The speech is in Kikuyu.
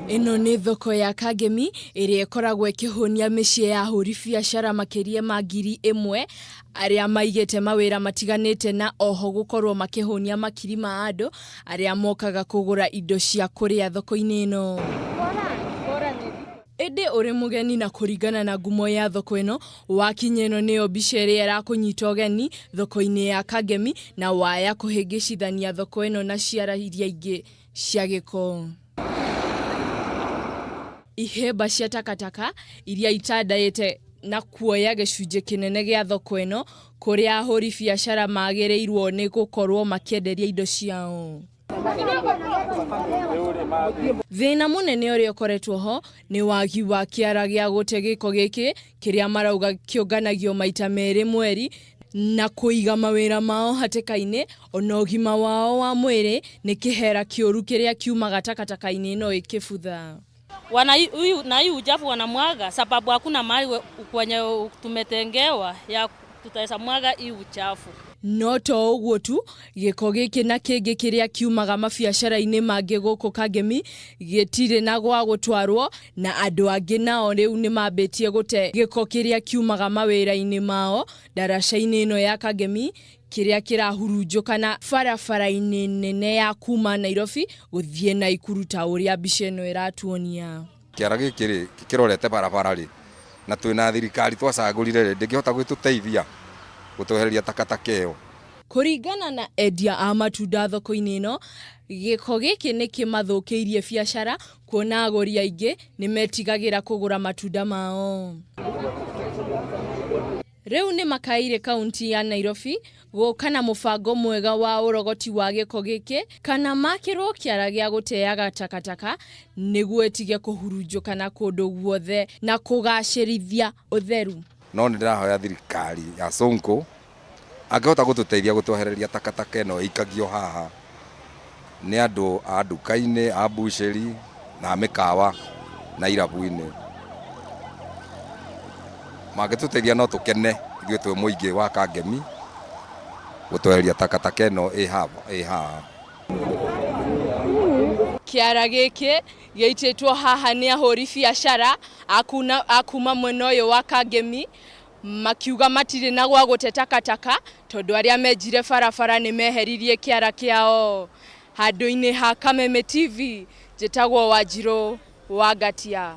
Ĩno nĩ thoko ya Kangemi ĩrĩa ĩkoragwo ĩkĩhũnia mĩciĩ ya ahũri biacara makĩria ma 1000 arĩa maigĩte mawĩra matiganĩte na oho gũkorwo makĩhũnia makiri ma andũ arĩa mokaga kũgũra indo cia kũrĩa thoko-inĩ ĩno. Ĩndĩ ũrĩ mũgeni na kũringana na ngumo ya thoko ĩno, wakinya ĩno nĩyo mbica ĩrĩa ĩrakũnyita ũgeni thoko-inĩ ya Kangemi na waya kũhĩngĩcithania thoko ĩno na ciara iria ingĩ cia gĩko. Ihĩmba cia takataka iria itandaĩte na kuoya gĩcunjĩ kĩnene gĩa thoko ĩno kũrĩa ahũri biacara magĩrĩirwo nĩ gũkorwo makĩenderia indo ciao. Thĩna mũnene ũrĩa ũkoretwo ho nĩ wagi wa kĩara gĩa gũte gĩko gĩkĩ kĩrĩa marauga kĩũnganagio maita merĩ mweri na kũiga mawĩra mao hatĩka-inĩ ona ũgima wao wa mwĩrĩ nĩ kĩhera kĩũru kĩrĩa kiumaga takataka-inĩ ĩno ĩkĩbutha. Wana huyu na hii uchafu wanamwaga sababu hakuna mahali kwenye tumetengewa ya tutaweza mwaga hii uchafu. No to ũguo tu, gĩko gĩkĩ na kĩngĩ kĩrĩa kiumaga mabiacara-inĩ mangĩ gũkũ Kangemi gĩtirĩ na gwa gũtwarwo na andũ angĩ nao rĩu nĩ mambĩtie gũte gĩko kĩrĩa kiumaga mawĩra-inĩ mao ndaraca-inĩ ĩno ya Kangemi kĩrĩa kĩrahurunjũka na barabara-inĩ nene ya kuma Nairobi gũthiĩ Naikuru ta ũrĩa mbica ĩno ĩratuonia. Kĩara gĩkĩ rĩ kĩrorete barabara rĩ na twĩna thirikari twacagũrire rĩ ndĩngĩhota gwĩtũteithia gũtwehereria takataka ĩyo. Kũringana na endia a matunda thoko-inĩ ĩno, gĩko gĩkĩ nĩ kĩmathũkĩirie biacara kuona agũri aingĩ nĩ metigagĩra kũgũra matunda mao. Rĩu nĩ makaĩire kaunti ya Nairobi gũka na mũbango mwega wa ũrogoti wa gĩko gĩkĩ kana makĩrwo kĩara gĩa gũteaga takataka nĩguo ĩtige kũhurunjũkana kũndũ guothe na kũgacĩrithia ũtheru. No nĩ ndĩrahoya thirikari ya Sonko angĩhota gũtũteithia gũtwehereria takataka ĩno ĩikagio haha nĩ andũ a nduka-inĩ, a mbucĩri na a mĩkawa na irabu-inĩ. Mangĩtũteithia no tũkene ithuĩ twĩ mũingĩ wa Kangemi gũtwehereria takataka ĩno ĩ haha. Kĩara gĩkĩ gĩitĩtwo haha nĩ ahũri biacara a kuma mwena ũyũ wa Kangemi makiuga matirĩ na gwa gũte takataka tondũ arĩa menjire barabara nĩ meheririe kĩara kĩao. Handũ-inĩ ha Kameme TV njĩtagwo Wanjirũ wa Ngatia.